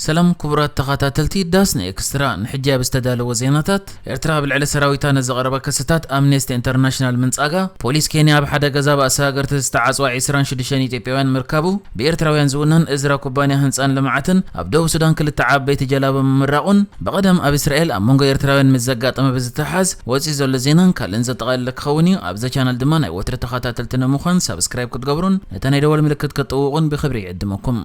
ሰላም ክቡራት ተኸታተልቲ ዳስና ኤክስትራ፣ ንሕጂ ኣብ ዝተዳለወ ዜናታት፣ ኤርትራ ኣብ ልዕሊ ሰራዊታ ንዝቐረበ ክስታት ኣምነስቲ ኢንተርናሽናል ምንጻጋ፣ ፖሊስ ኬንያ ኣብ ሓደ ገዛ ባእሲ ሃገርቲ ዝተዓጽዋ ዒስራን ሽዱሽተን ኢትዮጵያውያን ምርካቡ፣ ብኤርትራውያን ዝውነን እዝራ ኩባንያ ህንጻን ልምዓትን ኣብ ደቡብ ሱዳን ክልተ ዓበይቲ ጀላቡ ምምራቑን፣ ብቐደም ኣብ እስራኤል ኣብ መንጎ ኤርትራውያን ምስ ዘጋጠመ ብዝተሓዝ ወጺኡ ዘሎ ዜናን ካልእን ዘጠቓለለ ክኸውን እዩ። ኣብዛ ቻነል ድማ ናይ ወትሪ ተኸታተልቲ ንምዃን ሳብስክራይብ ክትገብሩን ነታ ናይ ደወል ምልክት ክትጥውቑን ብኽብሪ ይዕድመኩም።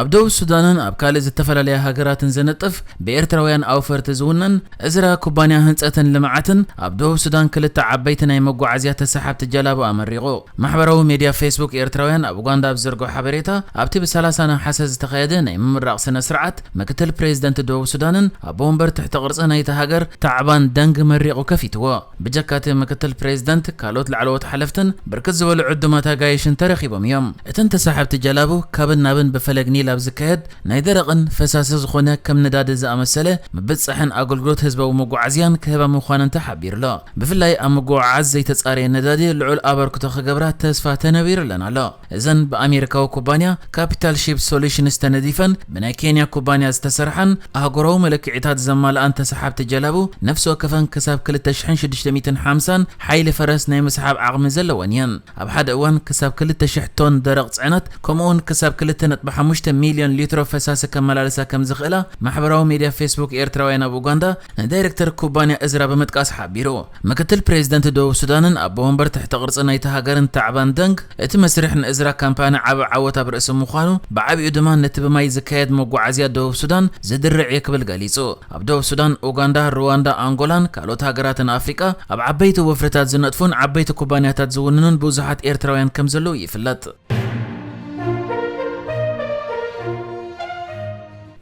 ኣብ ደቡብ ሱዳንን ኣብ ካልእ ዝተፈላለያ ሃገራትን ዝነጥፍ ብኤርትራውያን ኣውፈርቲ ዝውነን እዝራ ኩባንያ ህንጸትን ልምዓትን ኣብ ደቡብ ሱዳን ክልተ ዓበይቲ ናይ መጓዓዝያ ተሳሓብቲ ጀላቡ ኣመሪቑ። ማሕበራዊ ሜድያ ፌስቡክ ኤርትራውያን ኣብ ኡጋንዳ ኣብ ዝዘርግሖ ሓበሬታ፣ ኣብቲ ብሰላሳ ነሓሰ ዝተኻየደ ናይ ምምራቕ ስነ ስርዓት፣ ምክትል ፕሬዚደንት ደቡብ ሱዳንን ኣቦ ወንበር ትሕቲ ቅርጺ ናይታ ሃገር ታዕባን ደንግ መሪቑ ከፊትዎ። ብጀካ እቲ ምክትል ፕሬዚደንት፣ ካልኦት ላዕለዎት ሓለፍትን ብርክት ዝበሉ ዕዱማት ኣጋይሽን ተረኺቦም እዮም። እተን ተሳሓብቲ ጀላቡ ካብን ናብን ብፈለግ ኒል ኣብ ዝካየድ ናይ ደረቕን ፈሳሲ ዝኾነ ከም ነዳዲ ዝኣመሰለ ምብጻሕን ኣገልግሎት ህዝባዊ መጓዓዝያን ክህባ ምዃነን ተሓቢሩ ኣሎ። ብፍላይ ኣብ ምጉዕዓዝ ዘይተጻረየ ነዳዲ ልዑል ኣበርክቶ ክገብራ ተስፋ ተነቢሩለን ኣሎ። እዘን ብኣሜሪካዊ ኩባንያ ካፒታል ሺፕ ሶሉሽንስ ተነዲፈን ብናይ ኬንያ ኩባንያ ዝተሰርሓን ኣህጉራዊ መለክዒታት ዘማልኣን ተሳሓብቲ ጀላቡ፣ ነፍሲ ወከፈን ክሳብ ክልተ ሽሕን ሽዱሽተ ሚእትን ሓምሳን ሓይሊ ፈረስ ናይ ምስሓብ ዓቕሚ ዘለወን እየን። ኣብ ሓደ እዋን ክሳብ ክልተ ሽሕ ቶን ደረቕ ጽዕነት፣ ከምኡውን ክሳብ ክልተ ነጥቢ ሓሙሽተ ሚልዮን ሊትሮ ፈሳሲ ከመላልሳ ከም ዝኽእላ ማሕበራዊ ሜድያ ፌስቡክ ኤርትራውያን ኣብ ኡጋንዳ ንዳይሬክተር ኩባንያ እዝራ ብምጥቃስ ሓቢሩ። ምክትል ፕሬዚደንት ደቡብ ሱዳንን ኣቦ ወንበር ትሕቲ ቅርጺ ናይታ ሃገርን ታዕባን ደንግ፣ እቲ መስርሕ ንእዝራ ካምፓኒ ዓቢ ዓወት ኣብ ርእሲ ምዃኑ፣ ብዓቢኡ ድማ ነቲ ብማይ ዝካየድ መጓዓዝያ ደቡብ ሱዳን ዝድርዕ እዩ ክብል ገሊጹ። ኣብ ደቡብ ሱዳን፣ ኡጋንዳ፣ ሩዋንዳ፣ ኣንጎላን ካልኦት ሃገራትን ኣፍሪቃ ኣብ ዓበይቲ ወፍርታት ዝነጥፉን ዓበይቲ ኩባንያታት ዝውንኑን ብዙሓት ኤርትራውያን ከም ዘለዉ ይፍለጥ።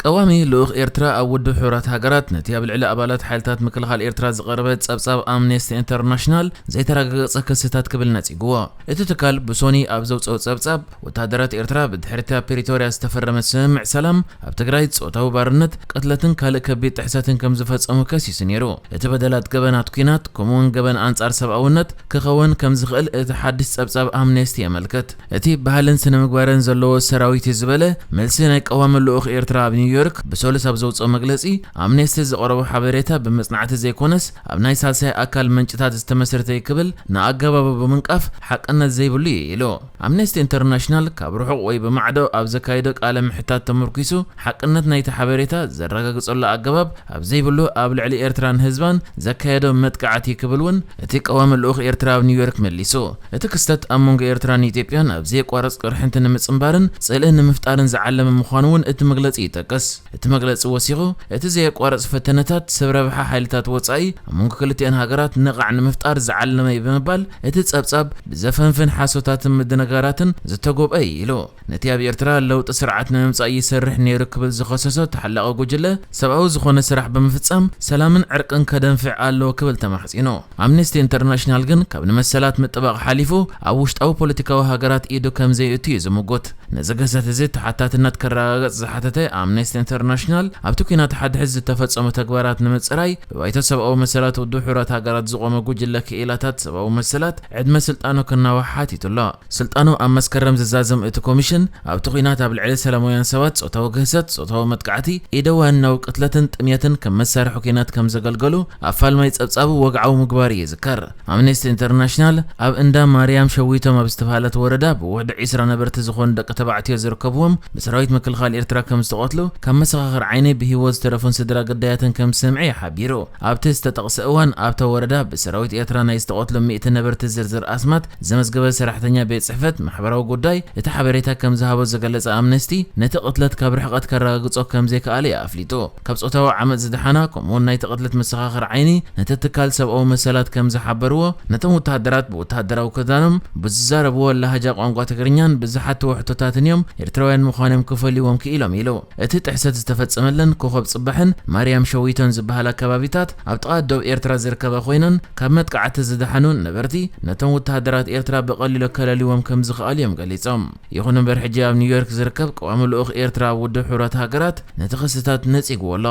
ቀዋሚ ልኡኽ ኤርትራ ኣብ ውድብ ሕቡራት ሃገራት ነቲ ኣብ ልዕሊ ኣባላት ሓይልታት ምክልኻል ኤርትራ ዝቐረበ ጸብጻብ ኣምነስቲ ኢንተርናሽናል ዘይተረጋገጸ ክስታት ክብል ነጺግዎ። እቲ ትካል ብሶኒ ኣብ ዘውጽኦ ጸብጻብ፣ ወተሃደራት ኤርትራ ብድሕሪ እቲ ኣብ ፕሪቶርያ ዝተፈረመ ስምምዕ ሰላም ኣብ ትግራይ ጾታዊ ባርነት፣ ቅትለትን ካልእ ከቢድ ጥሕሰትን ከም ዝፈጸሙ ከሲሱ ነይሩ። እቲ በደላት ገበናት ኲናት ከምኡውን ገበን ኣንጻር ሰብኣውነት ክኸውን ከም ዝኽእል እቲ ሓድሽ ጸብጻብ ኣምነስቲ የመልክት። እቲ ባህልን ስነ ምግባርን ዘለዎ ሰራዊት እዩ ዝበለ መልሲ ናይ ቀዋሚ ልኡኽ ኤርትራ ኣብ ኒውዮርክ ብሰሉስ ኣብ ዘውጽኦ መግለጺ፣ ኣምነስቲ ዘቕረቦ ሓበሬታ ብመጽናዕቲ ዘይኮነስ ኣብ ናይ ሳልሳይ ኣካል ምንጭታት ዝተመስረተ እዩ ክብል ንኣገባቡ ብምንቃፍ ሓቅነት ዘይብሉ እዩ ኢሉ። ኣምነስቲ ኢንተርናሽናል ካብ ርሑቕ ወይ ብማዕዶ ኣብ ዘካየዶ ቃለ ምሕታት ተመርኲሱ፣ ሓቅነት ናይቲ ሓበሬታ ዘረጋግጸሉ ኣገባብ ኣብ ዘይብሉ ኣብ ልዕሊ ኤርትራን ህዝባን ዘካየዶ መጥቃዕቲ ክብል እውን እቲ ቀዋሚ ልኡኽ ኤርትራ ኣብ ኒውዮርክ መሊሱ። እቲ ክስተት ኣብ መንጎ ኤርትራን ኢትዮጵያን ኣብ ዘየቋርጽ ቅርሕንቲ ንምጽንባርን ጽልኢ ንምፍጣርን ዝዓለመ ምዃኑ እውን እቲ መግለጺ ይጠቅስ። እቲ መግለጺ ወሲኹ፣ እቲ ዘየቋርጽ ፈተነታት ሰብ ረብሓ ሓይልታት ወጻኢ ኣብ መንጎ ክልቲኣን ሃገራት ነቓዕ ንምፍጣር ዝዓለመ እዩ ብምባል፣ እቲ ጸብጻብ ብዘፈንፍን ሓሶታትን ምድንጋራትን ዝተጎብአ እዩ ኢሉ። ነቲ ኣብ ኤርትራ ለውጢ ስርዓት ንምምጻእ ይሰርሕ ነይሩ ክብል ዝኸሰሶ ተሓላቒ ጉጅለ፣ ሰብኣዊ ዝኾነ ስራሕ ብምፍጻም ሰላምን ዕርቅን ከደንፍዕ ኣለዎ ክብል ተማሕጺኑ። ኣምነስቲ ኢንተርናሽናል ግን ካብ ንመሰላት ምጥባቕ ሓሊፉ ኣብ ውሽጣዊ ፖለቲካዊ ሃገራት ኢዱ ከም ዘየእቱ እዩ ዝምጉት። ነዚ ክስተት እዚ ተሓታትነት ከረጋገጽ ዝሓተተ ኣምነስቲ ኢንተርናሽናል፣ ኣብቲ ኲናት ሓድሕድ ዝተፈጸሙ ተግባራት ንምጽራይ ብባይቶ ሰብኣዊ መሰላት ውድብ ሕቡራት ሃገራት ዝቖመ ጉጅለ ክኢላታት ሰብኣዊ መሰላት ዕድመ ስልጣኑ ክናዋሕ ሓቲቱ ኣሎ። ስልጣኑ ኣብ መስከረም ዝዛዘም እቲ ኮሚሽን፣ ኣብቲ ኲናት ኣብ ልዕሊ ሰላማውያን ሰባት ጾታዊ ግህሰት፣ ጾታዊ መጥቃዕቲ፣ ኢደዋናዊ ቅትለትን ጥምየትን ከም መሳርሒ ኲናት ከም ዘገልገሉ ኣብ ፋልማይ ጸብጻቡ ወግዓዊ ምግባሩ ይዝከር። ኣምነስቲ ኢንተርናሽናል ኣብ እንዳ ማርያም ሸዊቶም ኣብ ዝተባህለት ወረዳ ብውሕዲ ዒስራ ነበርቲ ዝኾኑ ደቂ ተባዕትዮ ዝርከብዎም ብሰራዊት ምክልኻል ኤርትራ ከም ዝተቐትሉ፣ ካብ መሰኻኽር ዓይኒ ብህይወት ዝተረፉን ስድራ ግዳያትን ከም ዝሰምዐ እዩ ሓቢሩ። ኣብቲ ዝተጠቕሰ እዋን ኣብታ ወረዳ ብሰራዊት ኤርትራ ናይ ዝተቐትሉ ሚእቲ ነበርቲ ዝርዝር ኣስማት ዘመዝገበ ሰራሕተኛ ቤት ጽሕፈት ማሕበራዊ ጉዳይ እቲ ሓበሬታ ከም ዝሃቦ ዝገለጸ ኣምነስቲ፣ ነቲ ቅትለት ካብ ርሕቀት ከረጋግጾ ከም ዘይከኣለ እዩ ኣፍሊጡ። ካብ ጾታዊ ዓመጽ ዝደሓና ከምኡውን ናይቲ ቅትለት መሰኻኽር ዓይኒ ነቲ ትካል ሰብኣዊ መሰላት ከም ዝሓበርዎ፣ ነቶም ወተሃደራት ብወተሃደራዊ ክዳኖም፣ ብዝዛረብዎ ላህጃ ቋንቋ ትግርኛን ብዝሓትዎ ሕቶታትን እዮም ኤርትራውያን ምዃኖም ክፈልይዎም ክኢሎም ኢሉ። እቲ ጥሕሰት ዝተፈጸመለን ኮኸብ ጽባሕን ማርያም ሸዊቶን ዝበሃላ ከባቢታት ኣብ ጥቓ ዶብ ኤርትራ ዝርከባ ኮይነን፣ ካብ መጥቃዕቲ ዝደሓኑ ነበርቲ ነቶም ወተሃደራት ኤርትራ ብቐሊሉ ከለልይዎም ከም ዝኸኣሉ እዮም ገሊጾም። ይኹን እምበር፣ ሕጂ ኣብ ኒውዮርክ ዝርከብ ቀዋሚ ልኡኽ ኤርትራ ኣብ ውድብ ሕቡራት ሃገራት ነቲ ክስታት ነጺግዎ ኣሎ።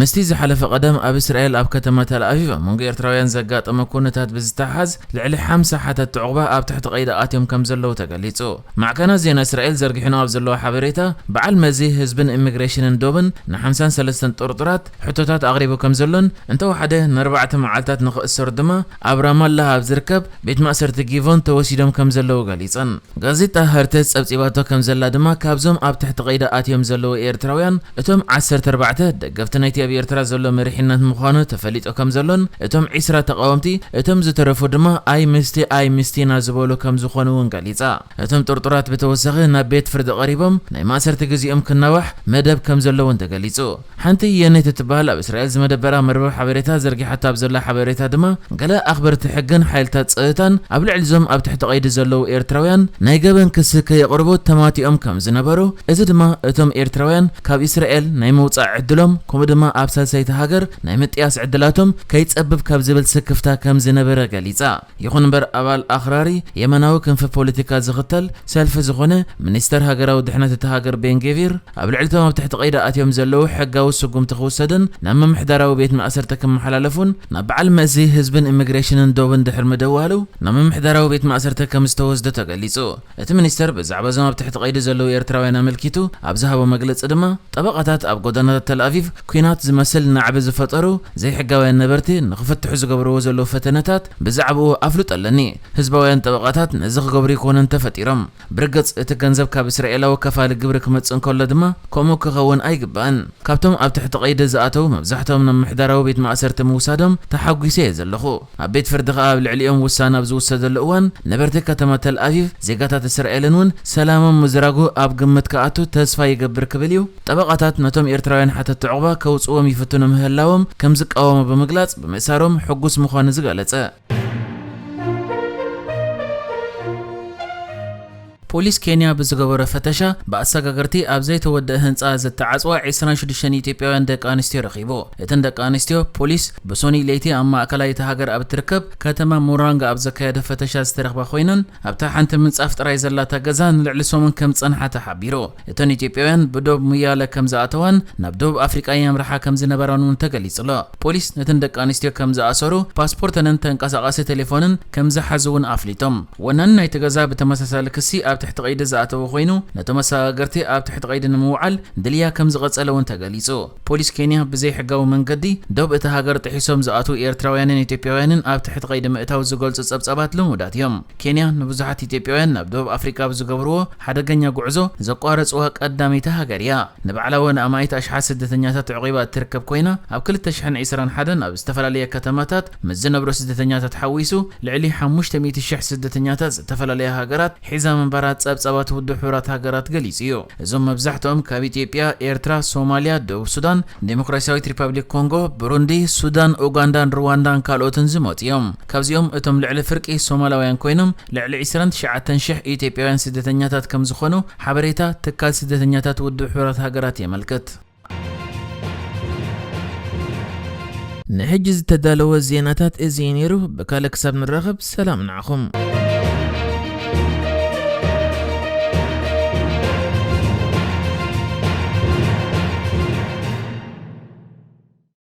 ምስቲ ዝሓለፈ ቀዳም ኣብ እስራኤል ኣብ ከተማ ተልኣቪቭ ኣብ መንጎ ኤርትራውያን ዘጋጠመ ኩነታት ብዝተሓሓዝ ልዕሊ ሓምሳ ሓተትቲ ዑቕባ ኣብ ትሕቲ ቀይዲ ኣትዮም ከም ዘለዉ ተገሊጹ። ማዕከናት ዜና እስራኤል ዘርጊሑን ኣብ ዘለዎ ሓበሬታ፣ በዓል መዚ ህዝብን ኢሚግሬሽንን ዶብን ንሓምሳን ሰለስተን ጥርጡራት ሕቶታት ኣቕሪቡ ከም ዘሎን፣ እንተወሓደ ንኣርባዕተ መዓልታት ንኽእሰሩ ድማ ኣብ ራማላህ ኣብ ዝርከብ ቤት ማእሰርቲ ጊቮን ተወሲዶም ከም ዘለዉ ገሊጸን። ጋዜጣ ሀርተዝ ጸብጺባቶ ከም ዘላ ድማ፣ ካብዞም ኣብ ትሕቲ ቀይዲ ኣትዮም ዘለዉ ኤርትራውያን፣ እቶም ዓሰርተ ኣርባዕተ ደገፍቲ ናይቲ ኣብ ኤርትራ ዘሎ መሪሕነት ምዃኑ ተፈሊጡ ከም ዘሎን፣ እቶም ዒስራ ተቓወምቲ፣ እቶም ዝተረፉ ድማ ኣይ ምስቲ ኣይ ምስቲና ዝበሉ ከም ዝኾኑ እውን ገሊጻ። እቶም ጥርጡራት ብተወሳኺ ናብ ቤት ፍርዲ ቀሪቦም ናይ ማእሰርቲ ግዜኦም ክናዋሕ መደብ ከም ዘሎ እውን ተገሊጹ። ሓንቲ የኔት እትበሃል ኣብ እስራኤል ዝመደበራ መርበብ ሓበሬታ ዘርጊሓታ ኣብ ዘላ ሓበሬታ ድማ፣ ገለ ኣኽበርቲ ሕግን ሓይልታት ጸጥታን ኣብ ልዕሊ እዞም ኣብ ትሕቲ ቀይዲ ዘለዉ ኤርትራውያን ናይ ገበን ክሲ ከየቕርቡ ተማቲኦም ከም ዝነበሩ፣ እዚ ድማ እቶም ኤርትራውያን ካብ እስራኤል ናይ ምውጻእ ዕድሎም፣ ከምኡ ድማ ኣብ ሳልሰይቲ ሃገር ናይ ምጥያስ ዕድላቶም ከይጸብብ ካብ ዝብል ስክፍታ ከም ዝነበረ ገሊጻ። ይኹን እምበር፣ ኣባል ኣኽራሪ የማናዊ ክንፊ ፖለቲካ ዝኽተል ሰልፊ ዝኾነ ሚኒስተር ሃገራዊ ድሕነት እታ ሃገር ቤን ጌቪር፣ ኣብ ልዕሊቶም ኣብ ትሕቲ ቀይዲ ኣትዮም ዘለዉ ሕጋዊ ስጉምቲ ክውሰድን ናብ ምምሕዳራዊ ቤት ማእሰርቲ ክመሓላለፉን ናብ በዓል መዚ ህዝብን ኢሚግሬሽንን ዶብን ድሕሪ ምድዋሉ፣ ናብ ምምሕዳራዊ ቤት ማእሰርቲ ከም ዝተወስዱ ተገሊጹ። እቲ ሚኒስተር ብዛዕባ እዞም ኣብ ትሕቲ ቀይዲ ዘለዉ ኤርትራውያን ኣመልኪቱ ኣብ ዝሃቦ መግለጺ ድማ፣ ጠበቓታት ኣብ ጎደናታት ተልኣቪቭ ኲናት ዝመስል ናዕቢ ዝፈጠሩ ዘይሕጋውያን ነበርቲ ንኽፍትሑ ዝገብርዎ ዘለዉ ፈተነታት ብዛዕባኡ ኣፍልጦ ኣለኒ። ህዝባውያን ጠበቓታት ነዚ ክገብሩ ኣይኮኑን ተፈጢሮም። ብርግጽ፣ እቲ ገንዘብ ካብ እስራኤላዊ ከፋሊ ግብሪ ክመጽእ እንከሎ ድማ ከምኡ ክኸውን ኣይግባእን። ካብቶም ኣብ ትሕቲ ቀይዲ ዝኣተዉ መብዛሕትኦም ናብ ምምሕዳራዊ ቤት ማእሰርቲ ምውሳዶም ተሓጒሰ እየ ዘለኹ። ኣብ ቤት ፍርዲ ከኣ ኣብ ልዕሊኦም ውሳነ ኣብ ዝውሰደሉ እዋን፣ ነበርቲ ከተማ ተል ኣቪቭ፣ ዜጋታት እስራኤልን እውን ሰላሞም ምዝራጉ ኣብ ግምት ክኣቱ ተስፋ ይገብር ክብል እዩ። ጠበቓታት ነቶም ኤርትራውያን ሓተትቲ ዑቕባ ከውጽዎም ይፍትኑ ምህላዎም ከም ዝቃወሙ ብምግላጽ፣ ብምእሳሮም ሕጉስ ምዃኑ ዝገለጸ። ፖሊስ ኬንያ ብዝገበሮ ፈተሻ፣ ብኣሰጋገርቲ ኣብ ዘይተወደአ ህንጻ ዝተዓጽዋ ዒስራን ሽዱሽተን ኢትዮጵያውያን ደቂ ኣንስትዮ ረኺቡ። እተን ደቂ ኣንስትዮ፣ ፖሊስ ብሶኒ ለይቲ ኣብ ማእከላይ እታ ሃገር ኣብ እትርከብ ከተማ ሙራንጋ ኣብ ዘካየዶ ፈተሻ ዝተረኽባ ኮይነን፣ ኣብታ ሓንቲ ምንጻፍ ጥራይ ዘላታ ገዛ ንልዕሊ ሰሙን ከም ዝጸንሓ ተሓቢሩ። እተን ኢትዮጵያውያን ብዶብ ሙያለ ከም ዝኣተዋን ናብ ደቡብ ኣፍሪቃ የምርሓ ከም ዝነበራን እውን ተገሊጹ ኣሎ። ፖሊስ ነተን ደቂ ኣንስትዮ ከም ዝኣሰሩ፣ ፓስፖርተንን ተንቀሳቓሲ ቴሌፎንን ከም ዝሓዙ እውን ኣፍሊጦም። ወናኒ ናይቲ ገዛ ብተመሳሳሊ ክሲ ኣብ ትሕቲ ቀይዲ ዝኣተወ ኮይኑ፣ ነቶም ኣሰጋገርቲ ኣብ ትሕቲ ቀይዲ ንምውዓል ድልያ ከም ዝቐጸለ እውን ተገሊጹ። ፖሊስ ኬንያ ብዘይሕጋዊ መንገዲ ዶብ እታ ሃገር ጥሒሶም ዝኣትዉ ኤርትራውያንን ኢትዮጵያውያንን ኣብ ትሕቲ ቀይዲ ምእታው ዝገልጹ ጸብጻባት ልሙዳት እዮም። ኬንያ ንብዙሓት ኢትዮጵያውያን ናብ ደቡብ ኣፍሪቃ ኣብ ዝገብርዎ ሓደገኛ ጉዕዞ ዘቋረጽዋ ቀዳመይቲ ሃገር እያ። ንባዕላ እውን ኣማኢት ኣሽሓት ስደተኛታት ኣዕቒባ እትርከብ ኮይና፣ ኣብ ክልተ ሽሕን ዕስራን ሓደን ኣብ ዝተፈላለየ ከተማታት ምስ ዝነብሩ ስደተኛታት ሓዊሱ ልዕሊ ሓሙሽተ ሚእቲ ሽሕ ስደተኛታት ዝተፈላለያ ሃገራት ሒዛ ምንባራ ጸብጻባት ውድብ ሕቡራት ሃገራት ገሊጹ እዩ። እዞም መብዛሕትኦም ካብ ኢትዮጵያ፣ ኤርትራ፣ ሶማልያ፣ ደቡብ ሱዳን፣ ዴሞክራሲያዊት ሪፐብሊክ ኮንጎ፣ ብሩንዲ፣ ሱዳን፣ ኡጋንዳን ሩዋንዳን ካልኦትን ዝመጹ እዮም። ካብዚኦም እቶም ልዕሊ ፍርቂ ሶማላውያን ኮይኖም፣ ልዕሊ ዕስራን ትሽዓተን ሽሕ ኢትዮጵያውያን ስደተኛታት ከም ዝኾኑ ሓበሬታ ትካል ስደተኛታት ውድብ ሕቡራት ሃገራት የመልክት። ንሕጂ ዝተዳለወ ዜናታት እዚ እዩ ነይሩ። ብካልእ ክሳብ ንራኸብ፣ ሰላም ንዓኹም።